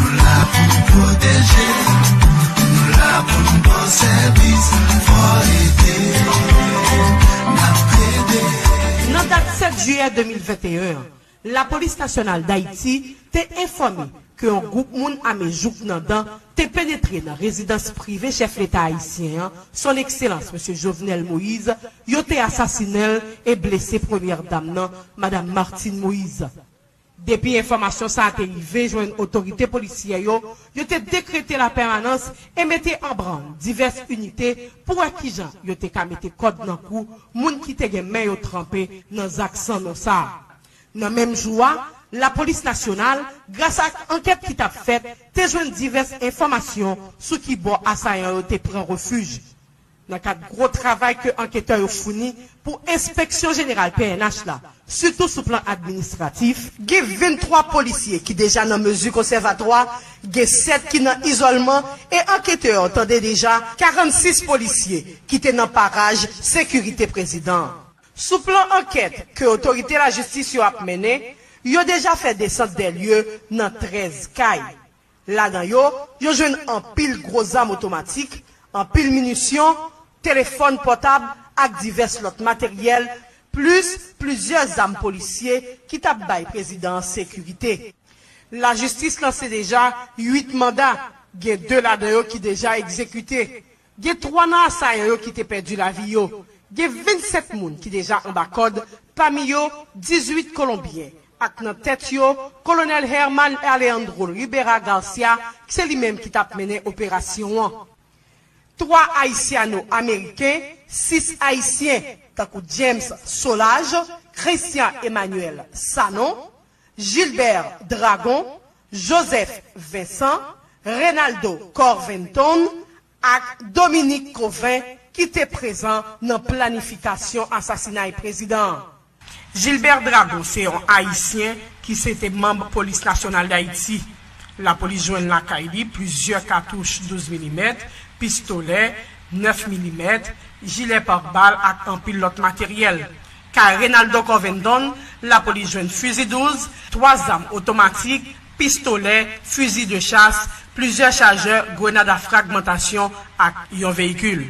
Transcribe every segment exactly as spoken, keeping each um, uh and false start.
La pou n pwoteje, nou la pou n ba w sèvis, fò ede, n ap plede. Nan dat sèt jiyè de mil venteyen an, Lapolis Nasyonal d Ayiti te enfòme ke yon gwoup moun ame jouk nan dan te penetre nan rezidans prive chèf leta ayisyen an, Son Ekselans Mesye Jovenel Moïse, yo te asasinen l e blese Premyè Dam nan, Madam Martine Moïse. Depi enfòmasyon sa a te rive jwenn otorite polisyè yo, yo te dekrete lapèmanans e mete an branl divès inite pou wè kijan yo te ka mete kòd nan kou moun ki te gen men yo tranpe nan zak san non sa a. Nan menm jou a, Lapolis Nasyonal, gras ak ankèt ki t ap fèt, te jwenn divès enfòmasyon sou ki bò asayan yo te pran refij. Nan kad gwo travay ke anketè yo founi pou Enspeksyon Jeneral P N H la, sitou sou plan administratif, gen venntwa polisye ki deja nan mezi konsèvatwa, gen sèt ki nan izòlman e anketè yo tande deja karannsis polisye ki te nan paraj sekirite prezidan an. Sou plan ankèt ke otorite lajistis yo ap mennen, yo deja fè desant dè lye nan trèz kay. Ladan yo, yo jwenn anpil gwo zam otomatik, anpil minisyon, telefòn pòtab ak divès lòt materyèl, plis plizyè zam polisye ki t ap bay prezidan an sekirite. Lajistis lanse deja uit manda, gen de ladan yo ki deja egzekite. Gen twa nan asayan yo ki te pèdi lavi yo. Gen vennsèt moun ki deja anba kòd, pami yo dizuit Kolonbyen, ak nan tèt yo Kolonèl Herman Alejandro Rivera Garcia, se li menm ki t ap mennen operasyon an. Twa Ayisyano-Ameriken, sis Ayisyen, tankou James Solages, Christian Emmanuel Sanon, Gilbert Dragon, Joseph Vincent, Reynaldo Corventon ak Dominique Cauvin ki te prezan nan planifikasyon asasinay prezidan an. Gilbert Dragon se yon Ayisyen ki se te manm Polis Nasyonal d Ayiti. Lapolis jwenn lakay li plizyè katouch douz milimèt, pistolè nèf milimèt, jilè pare bal ak anpil lòt materyèl. Kay Reynaldo Corvendon, lapolis jwenn fizi douz, twa zam otomatik, pistolè, fizi de chas, plizyè chajè grenad a fragmantasyon ak yon veyikil.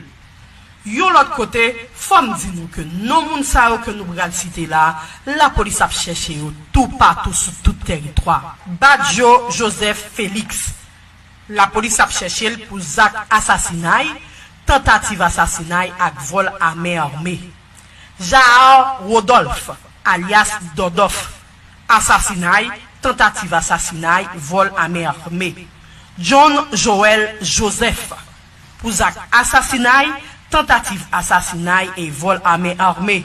Yon lòt kote, fò m di nou ke non moun sa yo ke nou pral site la, lapolis ap chèche yo toupatou sou tout tèritwa. Badio Joseph Félix, lapolis ap chèche l pou zak asasinay, tantativ asasinay ak vòl a men ame. Jaar Rodolphe, alyas Dòdòf, asasinay, tantativ asasinay, vòl a men ame. John Joël Joseph, pou zak asasinay, tantativ asasinay e vòl a men ame.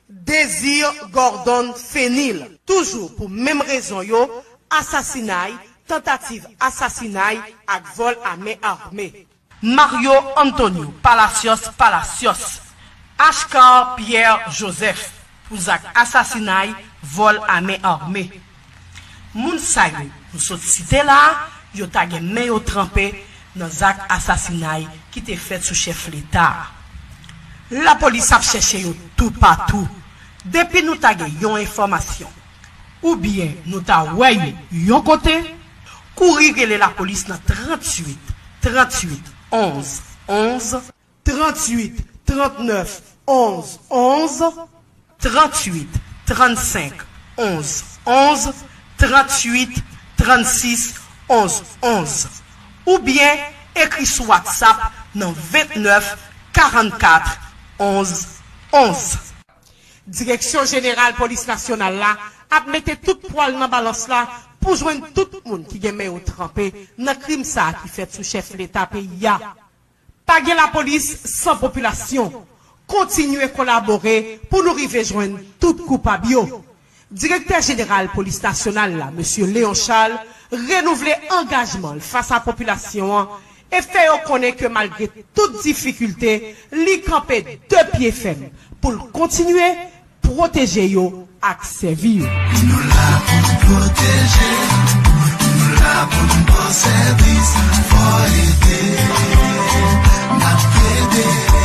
Désir Gordon Fénil, toujou pou menm rezon yo, asasinay, tantativ asasinay ak vòl a men ame. Mario Antonio Palacios Palacios, Ashcar Pierre Joseph, pou zak asasinay, vòl a men ame. Moun sa yo nou sot site la a, yo ta gen men yo tranpe nan zak asasinay ki te fèt sou chèf leta a. Lapolis ap chèche yo toupatou. Depi nou ta gen yon enfòmasyon, oubyen nou ta wè yo yon kote, kouri rele lapolis nan tranntuit, tranntuit, onz, onz, tranntuit, trannèf, onz, onz, tranntuit, trannsenk, onz, onz, tranntuit, trannsis, onz, onz, oubyen ekri sou WhatsApp nan vennèf, karannkat, onz, onz. Direksyon Jeneral Polis Nasyonal la ap mete tout pwa l nan balans la pou jwenn tout moun ki gen men yo tranpe nan krim sa a ki fèt sou chèf leta peyi a. Pa gen lapolis san popilasyon. Kontinye kolabore pou nou rive jwenn tout koupab yo. Direktè Jeneral Polis Nasyonal la, Mesye Léon Charles, renouvle angajman l fas a popilasyon an e fè yo konnen ke malgre tout difikilte, li kanpe de pye fèm pou l kontinye pwoteje yo ak sèvi yo. Nou la pou n pwoteje, nou la pou n ba w sèvis, fò ede, n ap plede.